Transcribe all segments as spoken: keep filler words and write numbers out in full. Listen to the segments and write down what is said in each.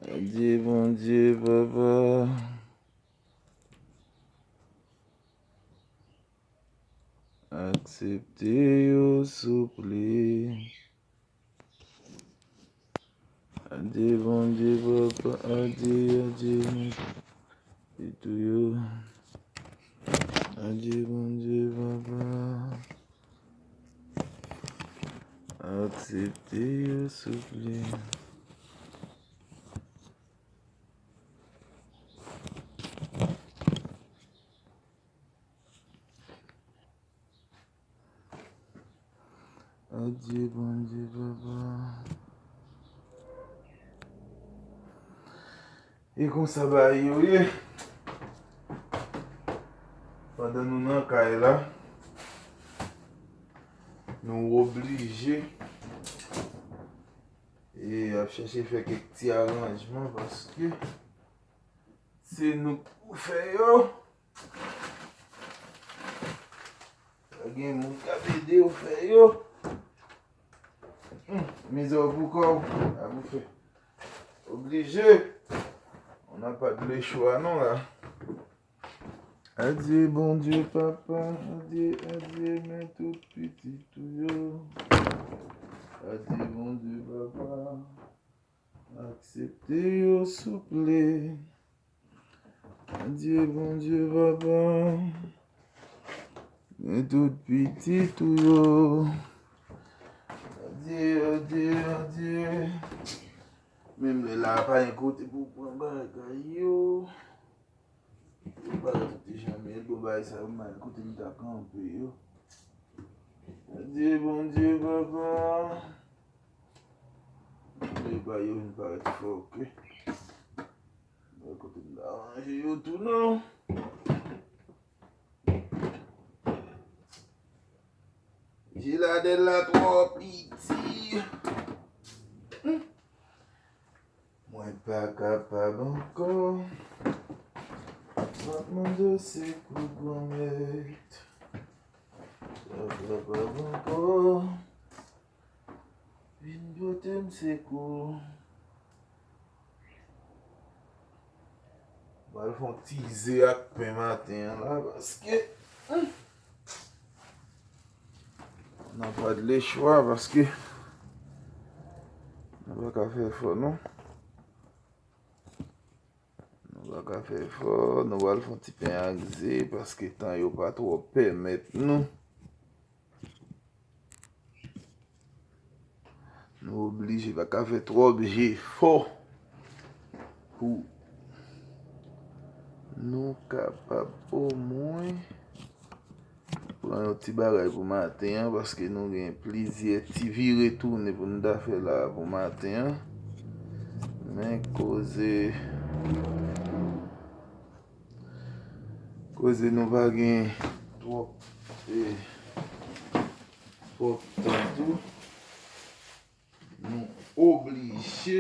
Adye, Bondye, Papa. Aksepte yo, souple. Adye, Bondye, Papa. Adye, adye, men. E tou yo. Adye, Bondye, Papa. Aksepte yo, souple. Adye, Bondye, Papa. E konsa bagay yo ye. Pandan nou nan kay la, nou oblije e ap chèche fè kèk ti aranjman paske se nou k pou fè yo. Pa gen moun k ap ede yo fè yo. Hmm, mizè w pou kò w, sa pou fè. Oblije. On n'a pas de choix non la. Adye, Bondye, Papa. Adye, adye, men tout pitit ou yo. Adye, Bondye, Papa. Aksepte yo, souple. Adye, Bondye, Papa. Men tout pitit ou yo. Adye, adye, adye. Menm lè la, pa gen kote pou pran bagay yo. Yo pa rete janm, bon, bagay sa yo mal kote m ta kanpe yo. Adye, Bondye, Papa. Yo pa yo vin parèt fò, oke. Bon, kote m ta ranje yo tou non. Jiladèl la twò piti. Hmm. Mwen pa kapab ankò. M ap mande sekou, Granmèt. M pa kapab ankò. Vin pote m sekou. M pral fè yon ti ze ak pen maten an la, paske, hmm, n a pa de lechwa, paske nou pa ka fè fò, non. Nou pa ka fè fò, nou pral fè yon ti pen ak ze, paske tan yo pa twò pèmèt nou. Nou oblije pa ka fè twòp jefò pou nou kapab omwen pran yon ti bagay pou maten an, paske nou gen plizyè ti vire tounen pou nou ta fè la pou maten an. Men koze, koze nou pa gen twòp, e, twòp tan tou. Nou oblije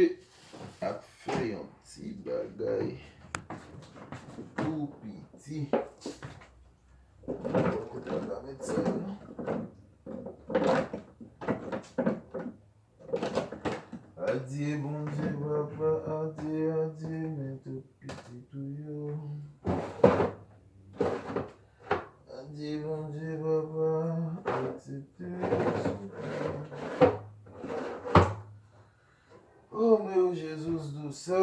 ap fè yon ti bagay tou piti. Kote m ta met sa yo, non? Adye, Bondye, Papa, adye, adye, men tout pitit ou yo. Adye, Bondye, Papa, aksepte yo, souple. O, men o, Jezi, dousè.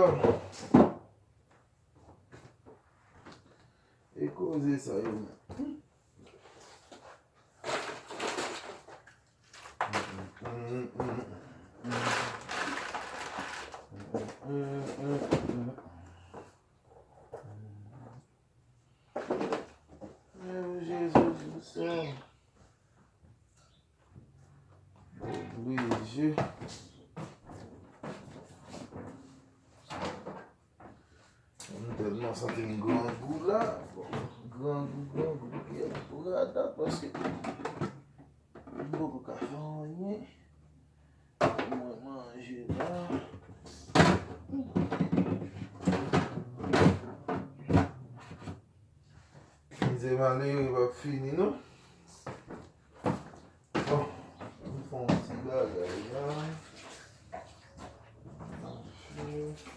E koze sa yo, men. Men Jezi, Jezi. Oblije. M tèlman santi m grangou la. Bon, grangou, grangou, ki ap rada paske m poko ka fè anyen. Mwen manje la. Mizè malere p ap fini, non. Bon, m fè yon ti bagay la. Anfen.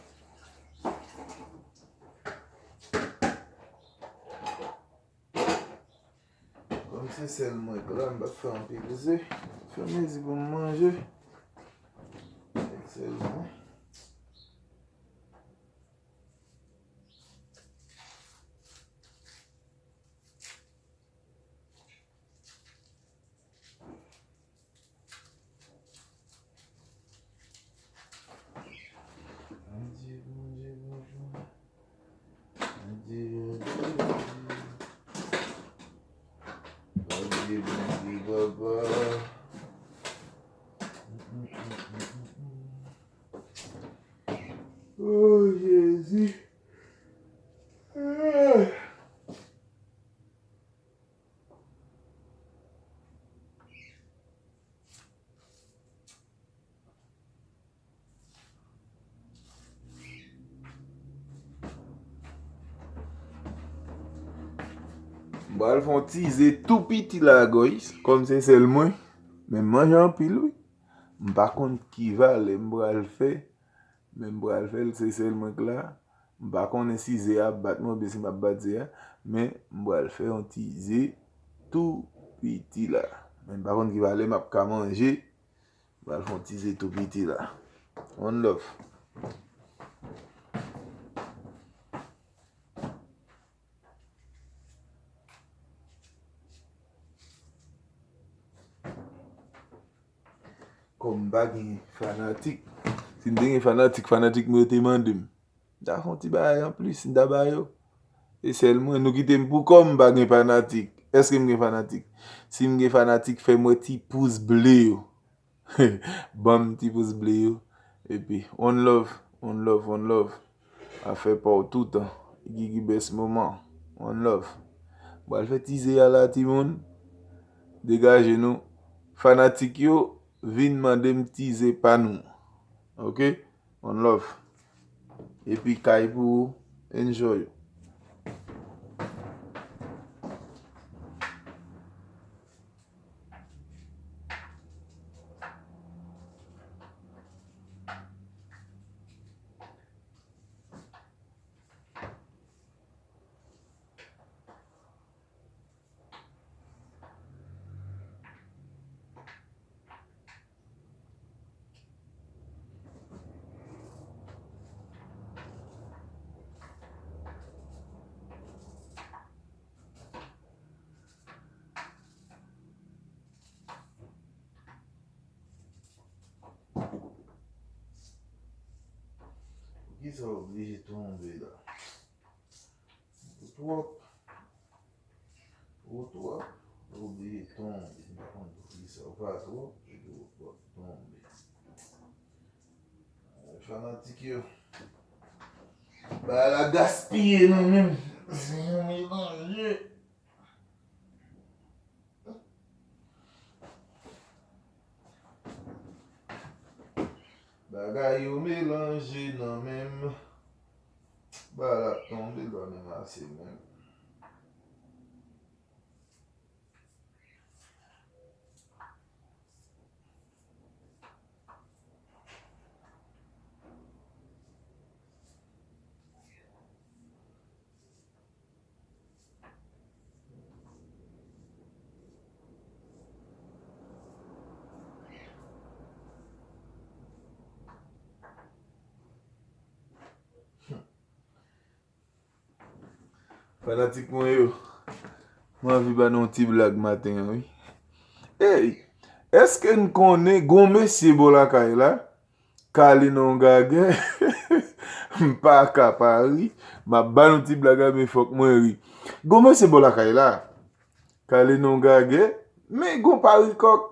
Se sèl mwen k la, m pa t fè anpil ze. Fè mezi pou m manje. Sèl mwen. Adye, Bondye, bonjou. Adye, adye, adye. Adye, Bondye, papa. Oh, Jezi. Ah. M pral fè yon ti ze tou piti la, guys. Kòm se sèl mwen, men m manje anpil, wi. M pa konn ki valè m pral fè, men m pral fè l, se sèl mwen k la. M pa konnen si ze a ap bat mwen oubyen si m ap bat ze a, men m pral fè yon ti ze tou piti la. Men m pa konn ki valè m ap ka manje. M pral fè yon ti ze tou piti la. One love. Kòm m pa gen fanatik, si m te gen fanatik, fanatik mwen yo te mande m. M ta fè yon ti bagay anplis, m ta ba yo. E sèl mwen, nou kite m pou kò m, m pa gen fanatik. Èske m gen fanatik? Si m gen fanatik, fè m wè ti pous ble yo. Ban m ti pous ble yo. Epi, one love, one love, one love. Afè pa w toutan. Gigi best moman. One love. M pral fè ti ze a la, timoun. Degaje nou. Fanatik yo, vin mande m ti ze pa nou. Oke? One love. Epi kay pou ou. Enjoy. Poukisa w oblije tonbe la? Ou twòp. Ou twòp. Ou oblije tonbe. M pa konn poukisa ou pa twòp, epi ou twòp tonbe. Fanatik yo. Bagay la gaspiye nan men m. Se yon melanje. Bagay yo melanje nan men m. Bagay la ap tonbe, l pa menm ase menm. Fanatik mwen yo, m anvi ba nou yon ti blag maten an, wi. Ey, èske n konnen gon mesye bò lakay la k ale nan yon gagè? M pa ka pa ri, m ap ba nou ti blag la, men fòk mwen ri. Gon mesye bò lakay la k ale nan yon gagè, men gon pari kòk.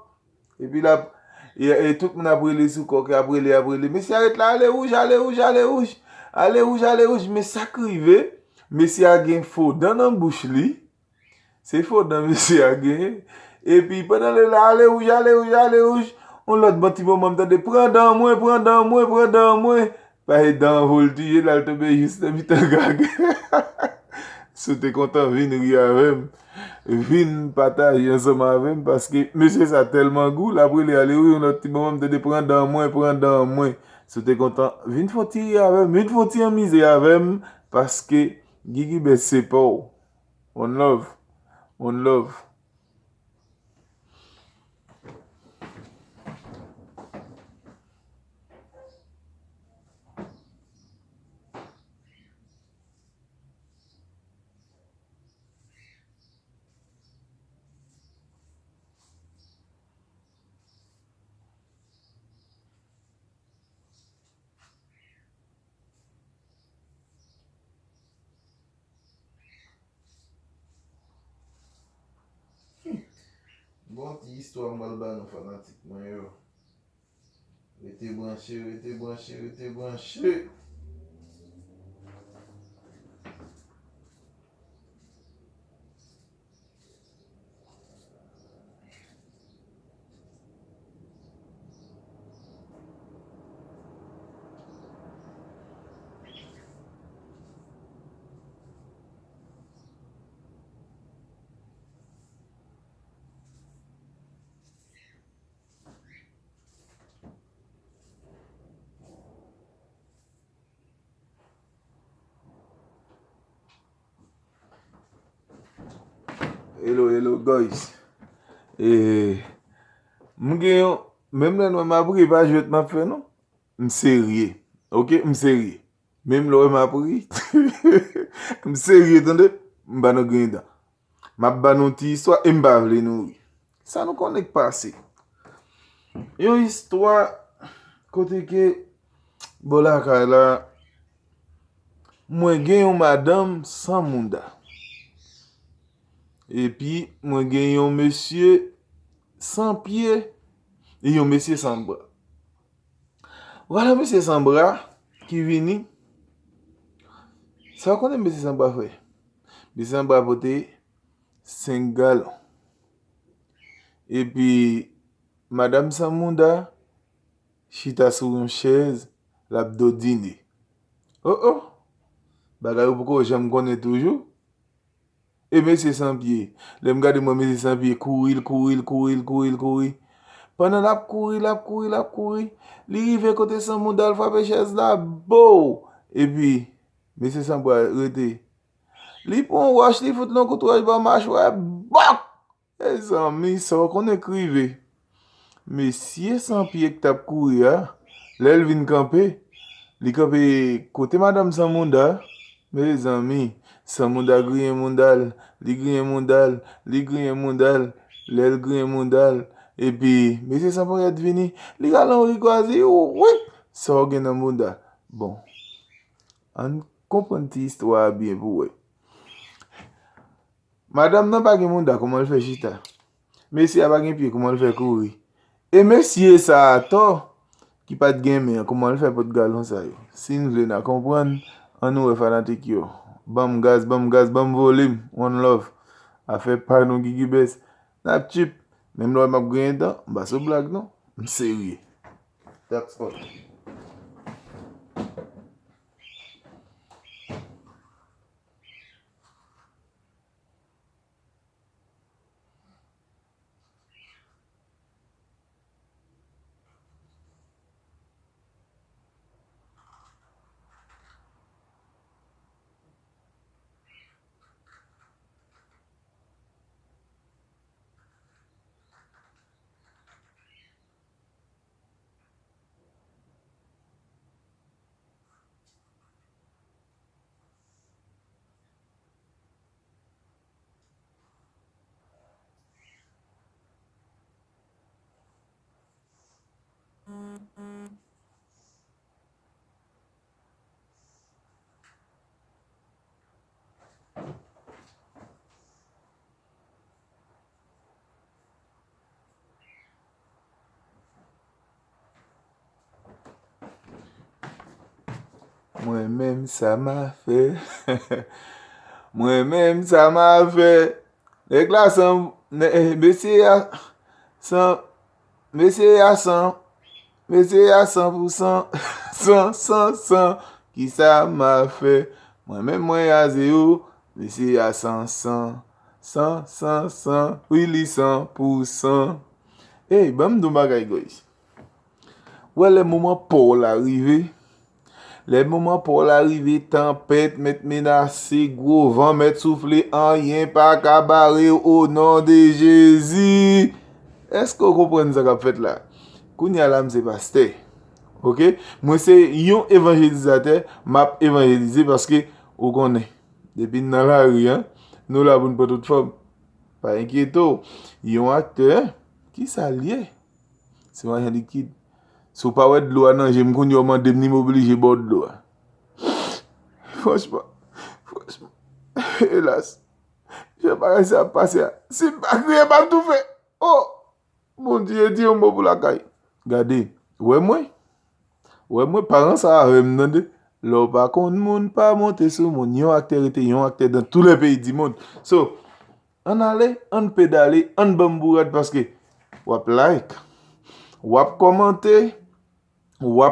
Epi l ap, e, e tout moun ap rele sou kòk, y ap rele, y ap rele. Mesye a ret la, ale wouj, ale wouj, ale wouj. Ale wouj, ale wouj. Men sa k rive, mesye a gen fo dan nan bouch li. Se fo dan mesye a genyen. Epi pandan l la, ale wouj, ale wouj, ale wouj. Yon lòt bon ti moman, m tande, pran dan mwen, pran dan mwen, pran dan mwen. Paske dan an voltije, l al tonbe jis nan mitan gagè. Si w te kontan, vin ri avè m. Vin pataje ansanm avè m, paske mesye sa tèlman gou, l ap rele ale wi, yon lòt ti moman, m tande pran dan mwen, pran dan mwen. Si w te kontan, vin fè yon ti ri avè m, vin fè yon ti anmize avè m, paske Gigi Best se pa w. One love. One love. Bon ti istwa m pral ba nou fanatik mwen yo. Rete branche, rete branche, rete branche. Hello, hello, guys. E, m gen yon, menm lè nou m ap ri, pa jwèt m ap fè, non. M serye. Oke, m serye. Menm lè w wè m ap ri, m serye, tande. M pa nan griyen dan. M ap ba nou ti istwa e m pa vle nou ri. Sa nou konnen k pase. Yon istwa kote ke bò lakay la, mwen gen yon madanm san mouda. Epi mwen gen yon mesye san pye e yon mesye san bra. Vwala mesye san bra ki vini. Sa w konnen mesye san bra fè? Mesye san bra pote senk galon. Epi, madanm san mouda chita sou yon chèz, l ap dodine. O, o! Bagay ou poko janm konnen toujou. E mesye san pye, lè m gade, m wè mesye san pye kouri, l kouri, l kouri, l kouri, l kouri. Pandan l ap kouri, l ap kouri, l ap kouri, li rive kote san mouda, l frape chèz la, bow! Epi, mesye san bra rete. Li pran yon wòch, li fout l yon kout wòch bò machwè, bòk! Mezanmi, sa w konnen k rive. Mesye san pye k t ap kouri a, lè l vin kanpe, li kanpe kote madanm san mouda. Mezanmi, san mouda griyen mouda l, li griyen mouda l, li griyen mouda l, lè l griyen mouda l, epi mesye san ponyèt vini, li rale yon ri kwaze, wip! Sa w gen nan mouda? Bon, ann konprann ti istwa a byen pou w wè. Madanm nan pa gen mouda, kòman l fè chita? Mesye a pa gen pye, kòman l fè kouri? E mesye sa a atò, ki pa t gen men an, kòman l fè pot galon sa yo? Si n vle n a konprann, ann nou wè fanatik yo. Ban m gaz, ban m gaz, ban m volim, one love. Afè pa nou Gigi Best. N ap tchip. Menm lè w wè m ap griyen dan, m pa sou blag non. M serye. That's all. Mwen menm sa m a fè. Mwen menm sa m a fè. Nèg la san, nè, eh, mesye a san, mesye a san, mesye a san pou san, san, san, san. Kisa m a fè? Mwen menm mwen a zewo, mesye a san, san, san, san, san. Wi, li san pou san. Ey, ban m di w bagay, guys. Wè lè moman pa w la rive. Lè moman pa w la rive, tanpèt mèt menase, gwo van mèt soufle, anyen pa ka bare w, o non de Jezi. Èske w konprann sa k ap fèt la? Kounye a la, m se pastè. Oke? Mwen se yon evanjelizatè, m ap evanjelize paske ou konnen. Depi n nan lari a, nou la pou n pran tout fòm. Pa enkyete w. Yon aktè, kisa l ye? Se yon ajan likid. Si w pa wè dlo a nan je m kounye a, w mande m, ni m oblije ba w dlo a. Franchman, franchman, elas, jan bagay sa ap pase a, si m pa kriye, m ap toufe. Oh, Bondye di yon mo pou lakay. Gade, wè mwen. Wè mwen, paran sa avè m, tande. Lè w pa konn moun, pa monte sou moun. Yon aktè rete yon aktè dans tous les pays du monde. So, ann ale, ann pedale, ann ban m bourad paske w ap like, w ap kòmante, w ap